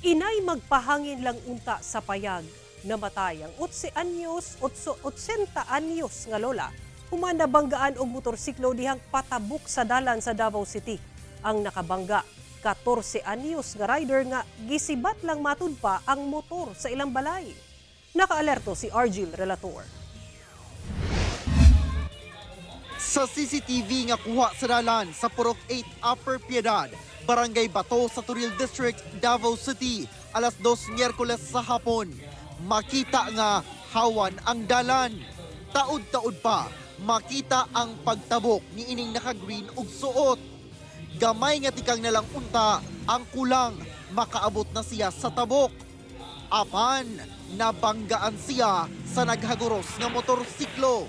Inay magpahangin lang unta sa payag. Namatay ang 8 anyos, 8, 80 anyos nga lola. Human nabanggaan og motorsiklo dihang patabok sa dalan sa Davao City. Ang nakabangga, 14 anyos nga rider nga gisibat lang matud pa ang motor sa ilang balay. Nakaalerto si Argil Relator. Sa CCTV nga kuha sa dalan sa Purok 8 Upper Piedad, Barangay Bato sa Toril District, Davao City, alas 2 Miyerkules sa hapon. Makita nga hawan ang dalan. Taud-taud pa, makita ang pagtabok ni ining naka-green ug suot. Gamay nga tikang nalang unta ang kulang, makaabot na siya sa tabok. Apan, nabanggaan siya sa naghaguros nga motorsiklo.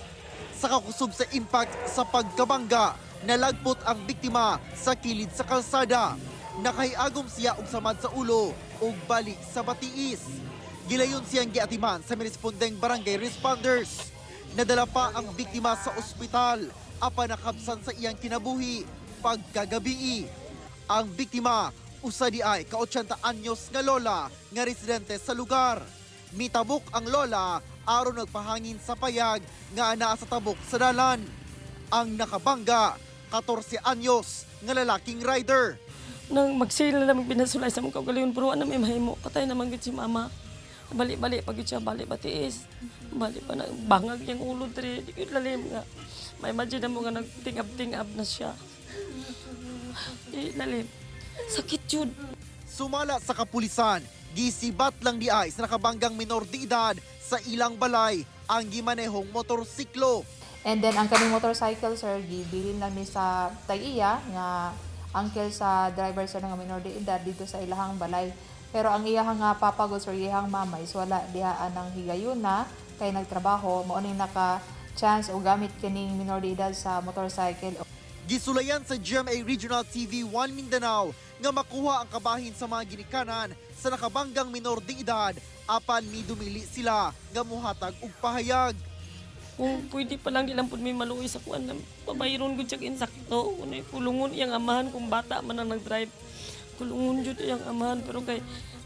Sa kakusog sa impact sa pagkabangga, nalagpot ang biktima sa kilid sa kalsada. Nakahiagom siya og samad sa ulo ug bali sa batiis. Gilayon siyang giatiman sa mirespondeng barangay responders. Nadala pa ang biktima sa ospital apan nakabsan sa iyang kinabuhi pagkagabii. Ang biktima, usa di ay ka-80 anyos nga lola nga residente sa lugar. Mitabok ang lola aron nagpahangin sa payag nga anaa sa tabok sa dalan. Ang nakabangga, 14 anyos nga lalaking rider. Nang magsila na magbinasulay sa mong kaugalingon, pero ano may mahimo, patay naman gid si mama. Bali-bali pag siya, bali batiis. Bali pa na, bangag yung ulo dre, di ko lalim nga. May imagine na mo nga nagtingab-tingab na siya. Di lalim. Sakit yun. Sumala sa kapulisan, gisibat lang di ay sa nakabanggang minor de edad sa ilang balay ang gimanehong motorsiklo. And then ang kaning motorcycle, sir, gibilin nami sa tag-iya nga uncle sa driver, sir, nga minor de edad dito sa ilahang balay. Pero ang iyahang nga papa gud, sir, iyahang mama is wala diha anang higayuna kay nagtrabaho, mao ning naka chance o gamit kining minor de edad sa motorcycle. Gisulayan sa GMA Regional TV 1 Mindanao nga makuha ang kabahin sa mga ginikanan sa nakabanggang minor de edad apan midumili sila nga muhatag og pahayag. Kung pwede pa lang, di lang pud may maluoy sa kuan na pabayron gud siya insakto. Kung ay kulungon iyang amahan kung bata man ang nag-drive. Kulungon jud iyang amahan, pero kay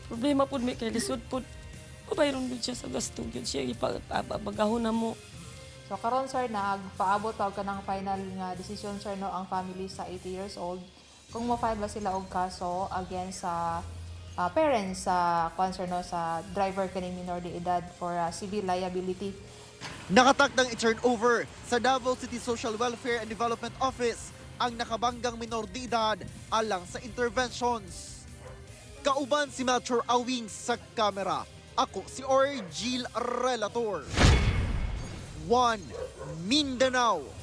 problema pud may kay lisod pud. Pabayron gud siya sa gasto gyud siya ipabagahon na mo. So karon, sir, nagpaabot og kanang final nga decision, sir, no, ang family sa 80 years old kung mo-file ba sila og kaso against sa parents sa kuan, sir, no, sa driver kaning minor de edad for civil liability. Nakatakdang i-turn over sa Davao City Social Welfare and Development Office ang nakabanggang minor de edad alang sa interventions. Kauban si Melchor Awing sa kamera. Ako si Orgil Relator. 1 Mindanao.